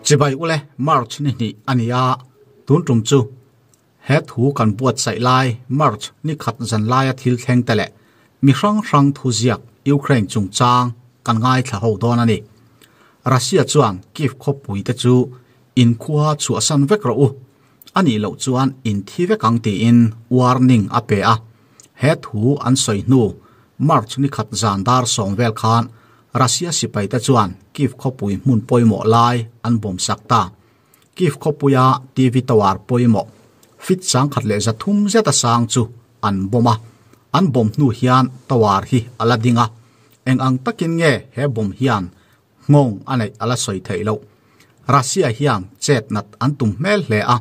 Chibai ule March ni hnih a ni a, tun tum chu he thu kan buatsaih lai March ni khat zan laia thil thleng te leh mi hrang hrang thuziak Ukraine chungchang kan ngaithla ho dawn a ni. Russia chuan Kyiv khawpui te chu inkhua chhuahsan vek rawh u, a nih loh chuan in thi vek ang tiin warning a pe a. He thu an sawi hnu March ni khat zan dar sawm vel khan Russia sipaite chuan Kyiv khawpui hmun pawimawh lai an bawm sak ta. Kyiv khawpuia TV tower pawimawh fit 1300 zeta sang chu an bawm a. An bawm hnu hian tower hi a la ding a. Eng ang takin nge he bawm hian nghawng a neih a la sawi theih loh. Russia hian chet nat an tum hmel hle a.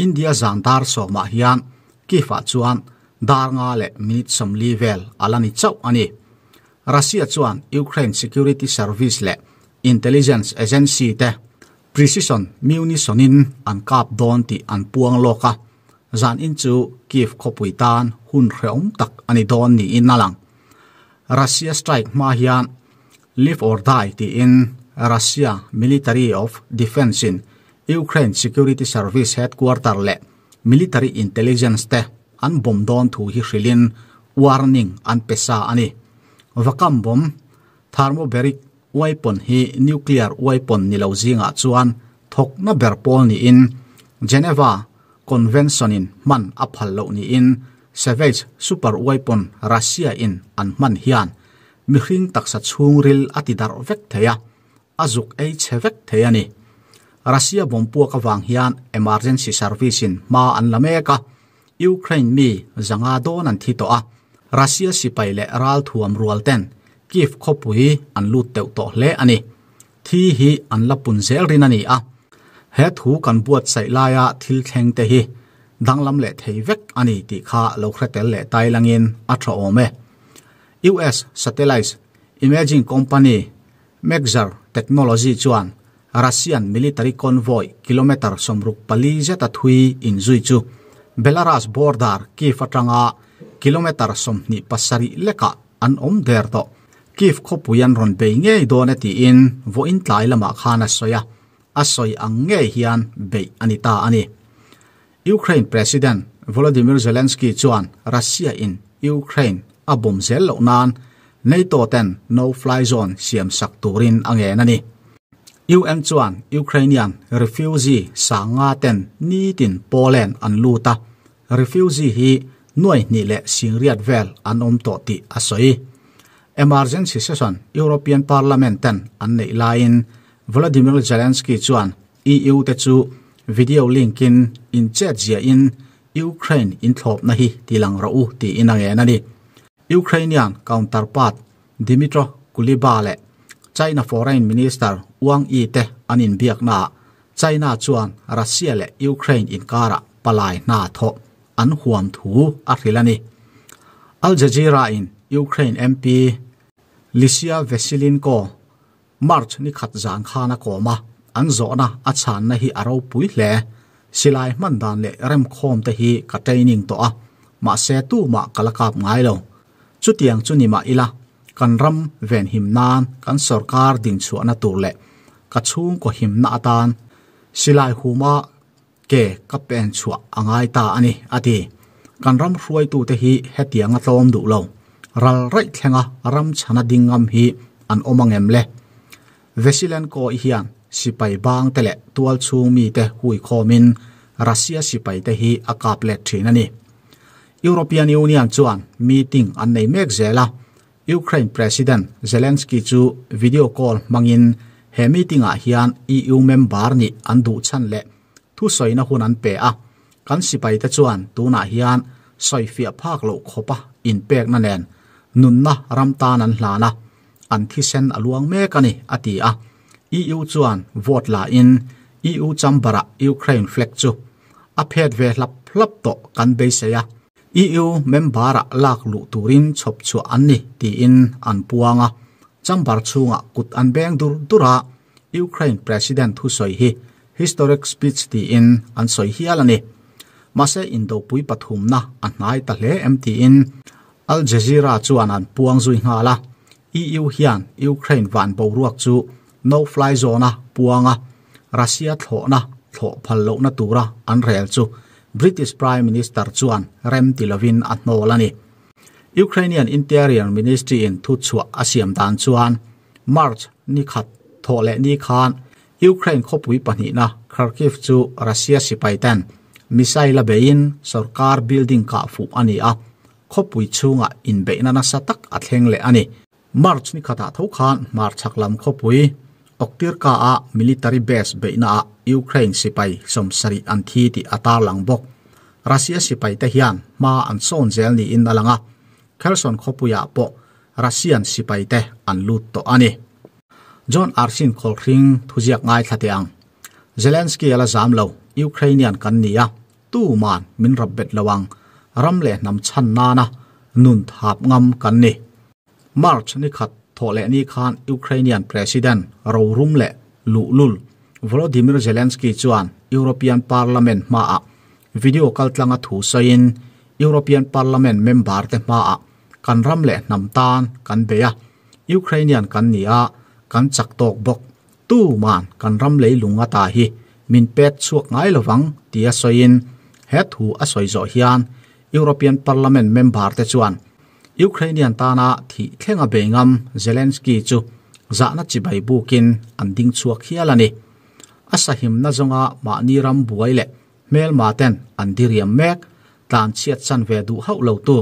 India zan dar sawmah hian Kyiv-ah chuan dar nga leh minute 40 vel a la ni chauh a ni. Russia chuan Ukraine Security Service leh Intelligence Agency te precision munition-in an kap dawn tih an puang lawk a. Zan in chu Kyiv khawpui tan hun hrehawm tak a ni dawn niin a lang. Russia strike hma hian Live or Die tiin Russia Military of Defence-in Ukraine Security Service headquarter leh Military Intelligence te an bomb dawn thu hi hrilhin warning an pe sa a ni. Vakam bomb, thermobaric weapon hi nuclear weapon ni lo zingah chuan thawkna ber pawl niin Geneva Convention-in hman a phal loh niin Savage super weapon Russia-in an hman hian mihring taksa chhungril a ti darh vek thei a, a zuk ei chhe vek thei a ni. Russia bomb puak avang hian emergency service-in hma an la mek a, Ukraine mi zanga dawn an thi tawh a, Russia sipai leh ralthuam rual ten Kyiv khawpui an lut teuh tawh hle a ni. Thi hi an la pun zel rin a ni a, he thu kan buatsaih laia thil thleng te hi danglam leh thei vek a ni tih kha lo hre tel leh tai langin a tha awm e. US satellite imaging company Maxar Technology chuan Russian military convoy kilometre 64 zeta thui inzui chu Belarus border Kyiv atanga kilometre 27 lekah an awm der tawh. Kyiv khawpui an rawn bei ngei dawn e tiin vawiin tlai lamah khan a sawi a, a sawi ang ngei hian beih a ni ta a ni. Ukraine President Volodymyr Zelensky chuan Russia in Ukraine a bawm zel loh nan NATO ten no-fly zone siam sak turin a ngen a ni. UN chuan Ukrainian refugee sanga ten nitin Poland an lut a, refugee hi 2,080 vel an awm tawh tih a sawi. Emergency session European Parliament ten an neih laiin Volodymyr Zelensky chuan EU te chu video link-in inchet ziahin Ukraine inthlawpna hi tilang rawh u tiin a ngen a ni. Ukrainian counterpart Dmytro Kuleba leh China Foreign Minister Wang Yi te an inbiaknaah China chuan Russia leh Ukraine inkarah palai hna thawh an huam thu a hrilh a ni. Al Jazeera-in Ukraine MP Lysia Vasylenko March ni khat zan khan a kawm a, an zawhna a chhanna hi a ropui hle. Silai hman dan leh remkhawm te hi ka training tawh a, mahse tumah ka la kap ngai lo. Chutiang chu ni mah ila, kan ram venhim nan kan sorkar dinchhuahna tur leh ka chhungkaw himna atan silai huma ke ka pen chhuah a ngai ta a ni, a ti. Kan ram hruaitute hi hetianga tlawm duh lo, ral raih thlenga ram chhana ding ngam hi an awm ang em le? Vesilenko i hian sipai bang te leh tual chhung mite hui khawmin Russia sipai te hi a kap let thin a ni. European Union chuan meeting an nei mek zel a, Ukraine President Zelensky chu video call hmangin he meeting-ah hian EU member nih an duh chhan leh thusawina hun an pe a, kan sipaite chuan tunah hian sawifiah phak loh khawpa inpekna nen nunna ram tan an hlan a, an thisen a luang mek a ni, a ti a. EU chuan vote la in EU chamber-ah Ukraine flag chu a phet ve hlap hlap tawh kan beisei a. EU member-ah lak luh turin chhawp chhuah an ni tiin an puang a, chamber chhungah kut an beng dur dur a, Ukraine President thusawi hi historic speech tiin an sawi hial a ni. Mahse indopui pathumna a hnai ta hle em tiin Al Jazeera chuan an puang zui nghal a, EU hian Ukraine van boruak chu no-fly zone a puang a, Russia thlawhna thlawh phal lohna tura an rel chu British Prime Minister chuan rem ti lovin a hnawl a ni. Ukrainian Interior Ministry in thuchhuah a siam dan chuan March ni khat thawh leh ni khan Ukraine khawpui pahnihna Kharkiv chu Russia sipai ten missile a beiin sorkar building kah fuh a ni a, khawpui chhungah inbeihna nasa tak a thleng leh a ni. March ni khatah tho khan hmarchhak lam khawpui Oktirka-a military base beihnaah Ukraine sipai 70 an thi tih a tarlang bawk. Russia sipaite hian hma an sawn zel niin a lang a, Kherson khawpuiah pawh Russian sipaite an lut tawh a ni. John Arsin Khawlhring thuziak ngaithla teh ang. Zelensky a la zam lo, Ukrainian kan ni a, tuman min rap bet lo ang, ram leh hnam chhan nana nun thap ngam kan ni. March ni khat thawh leh ni khan Ukrainian President rorum leh luhlul Volodymyr Zelensky chuan European Parliament hmaah video kaltlanga thu sawiin European Parliament member te hmaah kan ram leh hnam tan kan bei a, Ukrainian kan ni a, kan chak tawk bawk. Tuman kan ram leilung ata hi min pet chhuak ngai lovang tia sawiin he thu a sawi zawh hian European Parliament member te chuan Ukrainian tana thih thlenga bei ngam Zelensky chu zahna chibai bukin an ding chhuak hial a ni. A sahimna zawnga mahni ram buai leh hmelma ten an diriam mek tlan chhiat chan ve duh hauh lo tu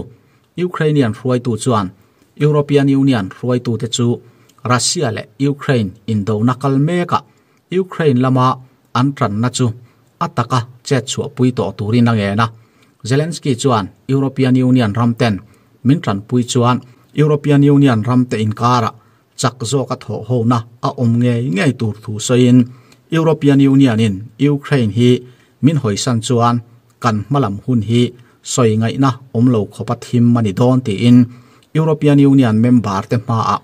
Ukrainian hruaitu chuan European Union hruaitu te chu Russia leh Ukraine indona kal mekah Ukraine lama an tanna chu a taka chet chhuah pui tawh turin a ngen a. Zelensky chuan European Union ram ten min tanpui chuan European Union ram te inkarah chak zawk a thawh hona a awm ngei ngei tur thu sawiin European Union in Ukraine hi min hawisan chuan kan hmalam hun hi sawi ngaihna awm lo khawpa thim a ni dawn tiin European Union member te hmaah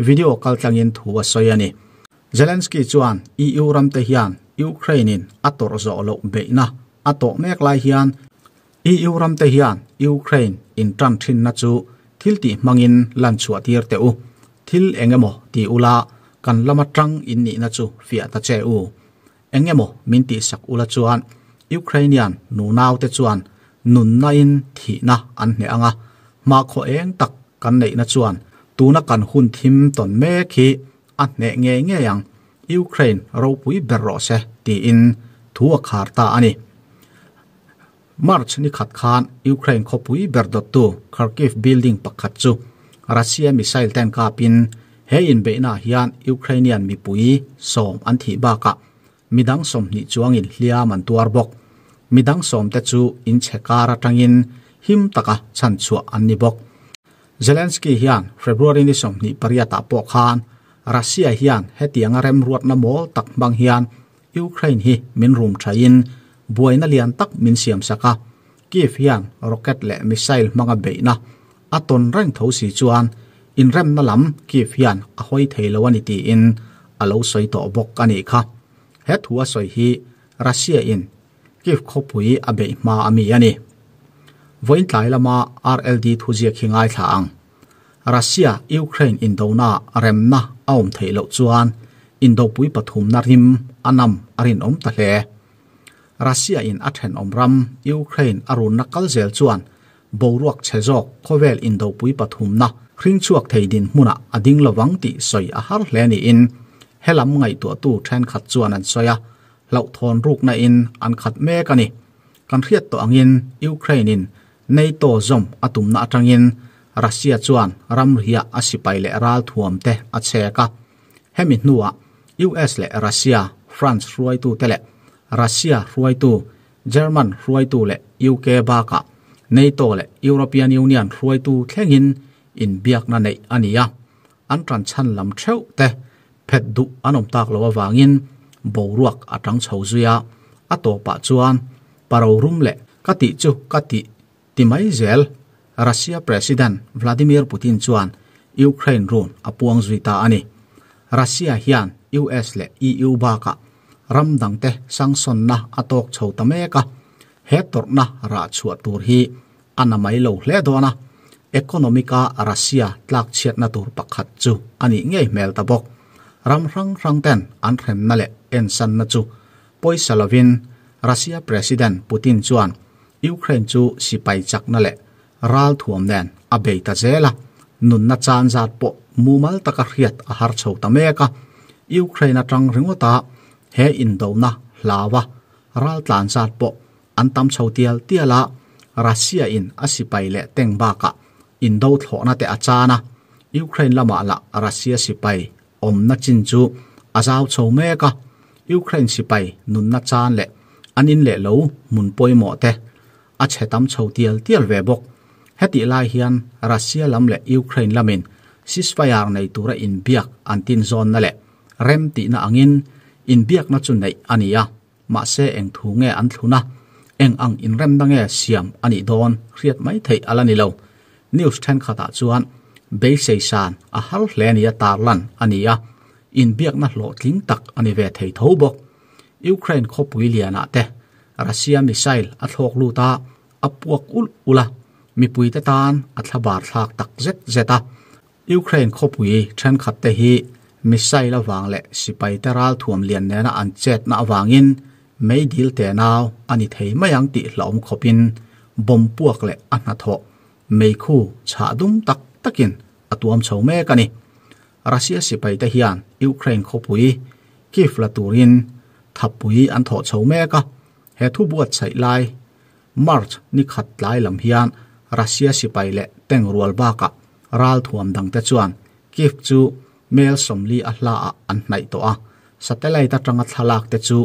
video kaltlangin thu a sawi a ni. Zelensky chuan EU ram te hian Ukraine in a tawrh zawh loh beihna a tawh mek lai hian EU ram te hian Ukraine in tan thinna chu thil tih hmangin lan chhuah tir teh u. Thil engemaw ti ula kan lama tang in nihna chu fiah ta che u. Engemaw min tih sak ula chuan Ukrainian nunau te chuan nunna in thihna an hne anga hma khaw eng tak kan neihna chuan tuna kan hun thim tawn mek hi a hne ngei ngei ang. Ukraine ropui ber rawh se tiin thu a khar ta a ni. March ni khat khan Ukraine khawpui ber dawttu Kharkiv building pakhat chu Russia missile ten kapin he inbeihna hian Ukrainian mipui 10 an thih bakah midang 20 chuangin hliam an tuar bawk. Midang 10 te chu in chhekar atangin him taka chan chhuah an ni bawk. Zelensky hian February ni 28 ah pawh khan Russia hian hetianga remruatna mawl tak hmang hian Ukraine hi min rum thain buaina lian tak min siam saka. Kiev hian rocket leh missile hmanga beihna a tawn reng tho si chuan inremna lam Kiev hian a hawi thei lo ani tiin a lo sawi tawh bawk a nih kha. He thu a sawi hi Russia in Kiev khawpui a beih hma ami a ni. Vawiin tlai lama RLD thuziak hi ngaithla ang. Russia Ukraine indona remna a awm theih loh chuan indopui pathumna rim a nam a rinawm ta hle. Russia in a thenawm ram Ukraine a runna kal zel chuan boruak chhe zawk khawvel indopui pathumna hring chhuak thei din hmunah a ding lovang tih sawi a har hle niin helam ngaihtuahtu thenkhat chuan an sawi a, hlauhthawn rukna in an khat mek a ni. Kan hriat tawh angin Ukraine in NATO zawm a tumna atangin Russia chuan ram ria a sipai leh ral thuam te a chhek a. Hemi hnuah US leh Russia, France hruaitu te leh Russia hruaitu, German hruaitu leh UK bakah NATO leh European Union hruaitu thlengin inbiakna neih a ni a. An tan chhan lam theuh te phet duh an awm tak lo awangin boruak a tang chho zui a. A tawpah chuan paro rum leh ka tih chu ka tih ti mai zel Russia President Vladimir Putin chuan Ukraine run a puang zui ta a ni. Russia hian US leh EU bakah ram dangte sangsonna a tawk chho ta mek a. He tawrhna rah chhuah tur hi a na mai lo hle dawn a. Economic-a Russia tlak chhiatna tur pakhat chu a nih ngei hmel ta bawk. Ram hrang hrang ten an hremna leh ensanna chu pawisa lovin Russia President Putin chuan Ukraine chu sipai chakna leh ral thuam nen a bei ta zel a, nunna chan zat pawh mumal taka hriat a har chho ta mek a. Ukraine atang ringawta he indona hlaua ral tlan zat pawh an tam chho tial tial a, Russia in a sipai leh teng bakah indo thlawhna te a chan a, Ukraine lamah lah Russia sipai awmna chin chu a zau chho mek a, Ukraine sipai nunna chan leh an in leh lo hmun pawimawh te a chhe tam chho tial tial ve bawk. Hetih lai hian Russia lam leh Ukraine lamin ceasefire nei tura inbiak an tinzawnna leh rem tihna angin inbiakna chu neih a ni a, mahse eng thu nge an thlun a, eng ang inremna nge siam a nih dawn hriat mai theih a la ni lo. News thenkhatah chuan beisei san a har hle nia tarlan a ni a, inbiakna hlawhtling tak a ni ve thei tho bawk. Ukraine khawpui lianah te Russia missile a thlawk lut a, a puak ulh ulh a, mipuite tan a thlabar thlak tak zet zet a. Ukraine khawpui thenkhat te hi missile avang leh sipaite ralthuam lian nena an chetna avangin meidil te nau a ni thei mai ang tih hlauhawm khawpin bomb puak leh a hnathawh meikhu chhah dum tak takin a tuam chho mek a ni. Russia sipaite hian Ukraine khawpui Kyiv la turin thapui an thawh chho mek a, he thu buatsaih lai March ni khat tlai lam hian Russia sipai leh tank rual bakah ralthuam dangte chuan Kyiv chu mel 40 a hlaah an hnaih tawh a, satellite atanga thlalak te chu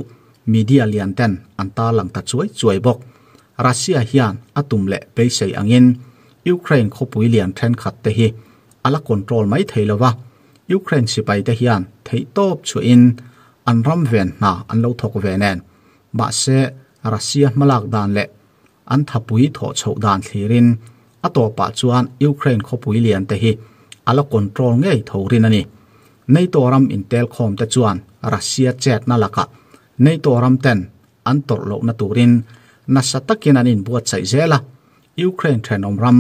media lian ten an tarlang ta chuai chuai bawk. Russia hian a tum leh beisei angin Ukraine khawpui lian thenkhat te hi a la control mai thei lo va, Ukraine sipai te hian theihtawp chhuahin an ram ven hna an lo thawk ve nen. Mahse, Russia hmalak dan leh an thapui thawh chhoh dan thlirin a tawpah chuan Ukraine khawpui lian te hi a la control ngei tho rin a ni. NATO ram intelkhawm te chuan Russia chetna lakah NATO ram ten an tawrh lohna turin nasa takin an inbuatsaih zel a, Ukraine thenawm ram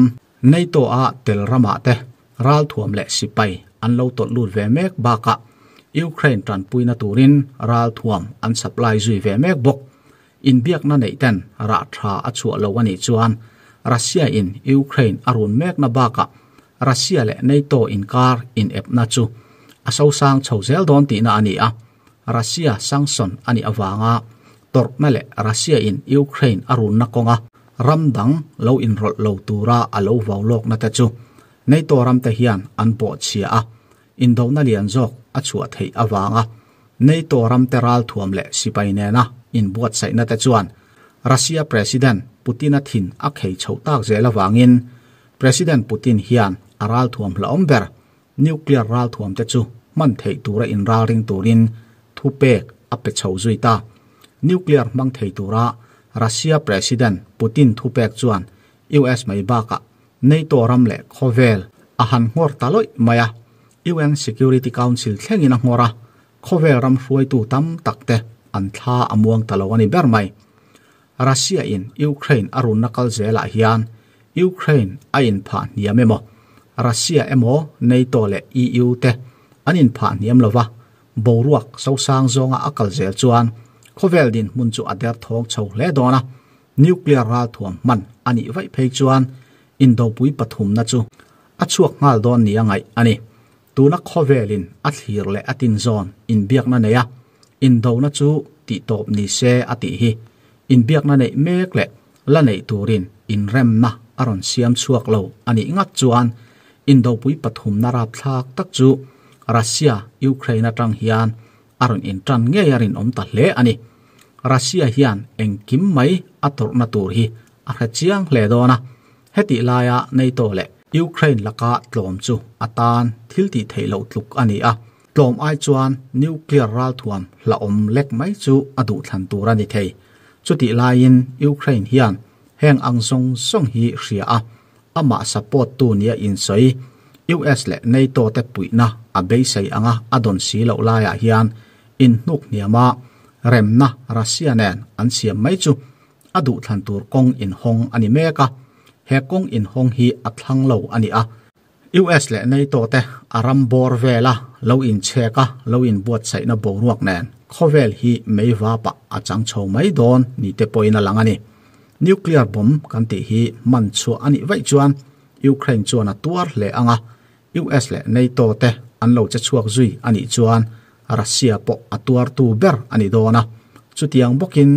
NATO a tel ramah te ralthuam leh sipai an lo tawlh lut ve mek bakah Ukraine tanpuina turin ralthuam an supply zui ve mek bawk. Inbiakna neih ten rah tha a chhuah lo a nih chuan Russia in Ukraine a run mekna bakah Russia leh NATO inkar inepna chu a sosang chho zel dawn tihna a ni a. Russia sanction a nih avanga tawrhna leh Russia in Ukraine a runna kawnga ram dang lo inrawlh lo tura a lo vau lawkna te chu NATO ram te hian an bawhchhia a, indona lian zawk a chhuah theih avanga NATO ram te ralthuam leh sipai nena inbuatsaihna te chuan Russia President Putin-a thin a khei chhoh tak zel avangin President Putin hian a ralthuam hlauhawm ber Nuclear ralthuam te chu hman theih tura inralring turin thupek a pe chho zui ta. Nuclear hmang thei tura Russia President Putin thupek chuan US mai bakah NATO ram leh khawvel a han nghawr ta lawih mai a, UN Security Council thlengin a nghawr a, khawvel ram hruaitu tam tak te an thla a muang ta lo a ni ber mai. Russia in Ukraine a runna kal zelah hian Ukraine a inphah hniam emaw, Russia emaw NATO leh EU te an inphah hniam lova, boruak sosang zawnga a kal zel chuan khawvel dinhmun chu a derthawng chho hle dawn a, nuclear ralthuam hman a nih vaih phei chuan indopui pathumna chu a chhuak nghal dawn nia ngaih a ni. Tuna khawvelin a thlir leh a tinzawn inbiakna nei a, indona chu tihtawp ni se a tih hi. Inbiakna neih mek leh la neih turin inremna a rawn siam chhuak lo a nih ngat chuan indopui pathumna rapthlak tak chu Russia, Ukraine atang hian a rawn intan ngei a rinawm ta hle a ni. Russia hian engkim mai a tawrhna tur hi a hre chiang hle dawn a, hetih laia NATO leh Ukraine laka tlawm chu a tan thil tih theih loh tluk a ni a, tlawm ai chuan nuclear ralthuam hlauhawm lek mai chu a duhthlan tur a ni thei. Chutih laiin Ukraine hian heng ang zawng zawng hi hria a, amah support tu nia insawi US leh NATO te puihna a beisei anga a dawn si loh laiah hian inhnuk hniama remna Russia nen an siam mai chu a duhthlan tur kawng inhawng a ni mek a, he kawng inhawng hi a thlang lo a ni a. US leh NATO te a ram bawr vela lo inchhek a, lo inbuatsaihna boruak nen khawvel hi meivapah a chang chho mai dawn ni te pawhin a lang a ni. Nuclear bomb kan tih hi hman chhuah a nih vaih chuan Ukraine chuan a tuar hle ang a, US leh NATO te an lo che chhuak zui a nih chuan Russia pawh a tuartu ber a ni dawn a. Chutiang bawkin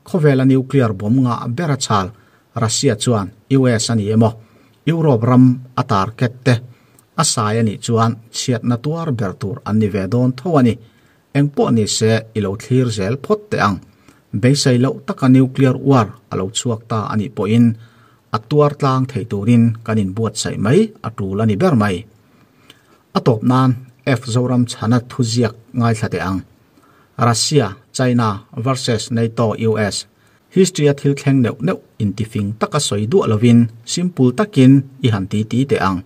khawvela nuclear bomb ngah ber a chhal Russia chuan US a ni emaw, Europe ram a target te a sai a nih chuan chhiatna tuar ber tur an ni ve dawn tho a ni. Engpawh ni se i lo thlir zel phawt teh ang. Beisei loh taka nuclear war a lo chhuak ta a nih pawhin a tuar tlang thei turin kan inbuatsaih mai a tul a ni ber mai. A tawp nan F Zoram chhana thuziak ngaithla teh ang. Russia, China versus NATO US. History a thil thleng neuh neuh intifing taka sawi duah lovin simple takin i han ti ti teh ang.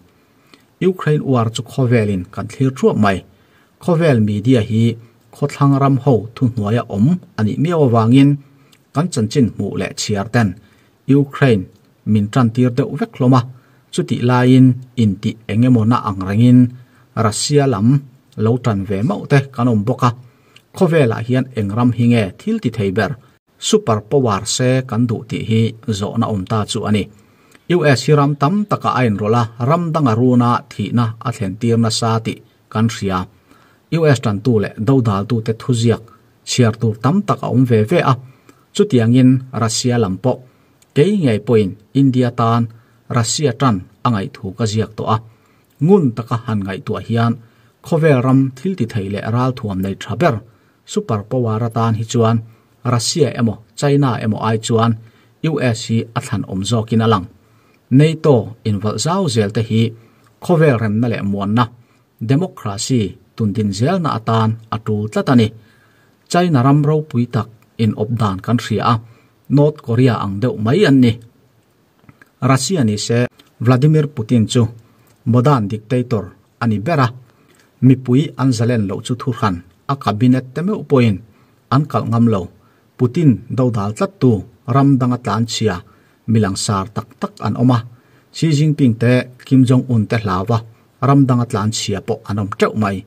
Ukraine war chu khawvelin kan thlir thuap mai. Khawvel media hi khawthlang ram ho thuhnuaia awm a nih miau avangin kan chanchin hmuh leh chhiar ten Ukraine min tan tir deuh vek hlawm a, chutih laiin intih eng emaw na ang rengin Russia lam lo tan ve mauh te kan awm bawk a. Khawvelah hian eng ram hi nge thil ti thei ber? Super power se kan duh tih hi zawhna awm ta chu a ni. US hi ram tam takah a inrawlh a, ram danga runa thihna a thlen tir nasa tih kan hria. US tantu leh dodaltute thuziak chhiar tur tam tak a awm ve ve a. Chutiangin Russia lam pawh kei ngei pawhin India tan Russia tan a ngaihthu ka ziak tawh a. Ngun taka han ngaihtuah hian khawvel ram thil ti thei leh ralthuam nei tha ber super power atan hi chuan Russia emaw China emaw ai chuan US hi a thlan awm zawkin a lang. NATO invalh zau zel te hi khawvel remna leh muanna, democracy tundin zelna atan a tul tlat a ni. China ram ropui tak inawp dan kan hria a, North Korea ang deuh mai an ni. Russia ni se Vladimir Putin chu modern dictator a ni ber a, mipui an zalen loh chu thuhran a cabinet te meuh pawhin an kalh ngam lo. Putin dodal tlattu ram danga tlanchhia milangsar tak tak an awm a, Xi Jinping te Kim Jong Un te hlauva ram danga tlanchhia pawh an awm teuh mai.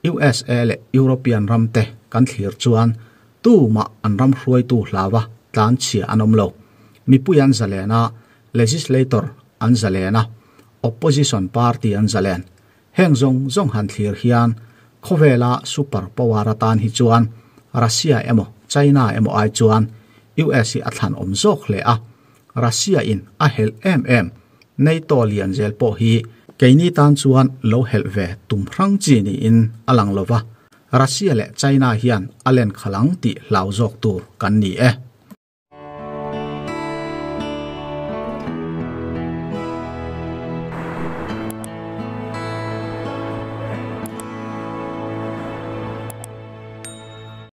USA leh European ram te kan thlir chuan tumah an ram hruaitu hlauva tlanchhia an awm lo. Mipui an zalen a, legislator an zalen a, opposition party an zalen. Heng zawng zawng han thlir hian khawvela super power atan hi chuan Russia emaw China emaw ai chuan US hi a thlan awm zawk hle a. Russia in a helh em em NATO lian zel pawh hi keini tan chuan lo helh ve tum hrang chi niin a lang lova, Russia leh China hian a len khalang tih hlau zawk tur kan ni e.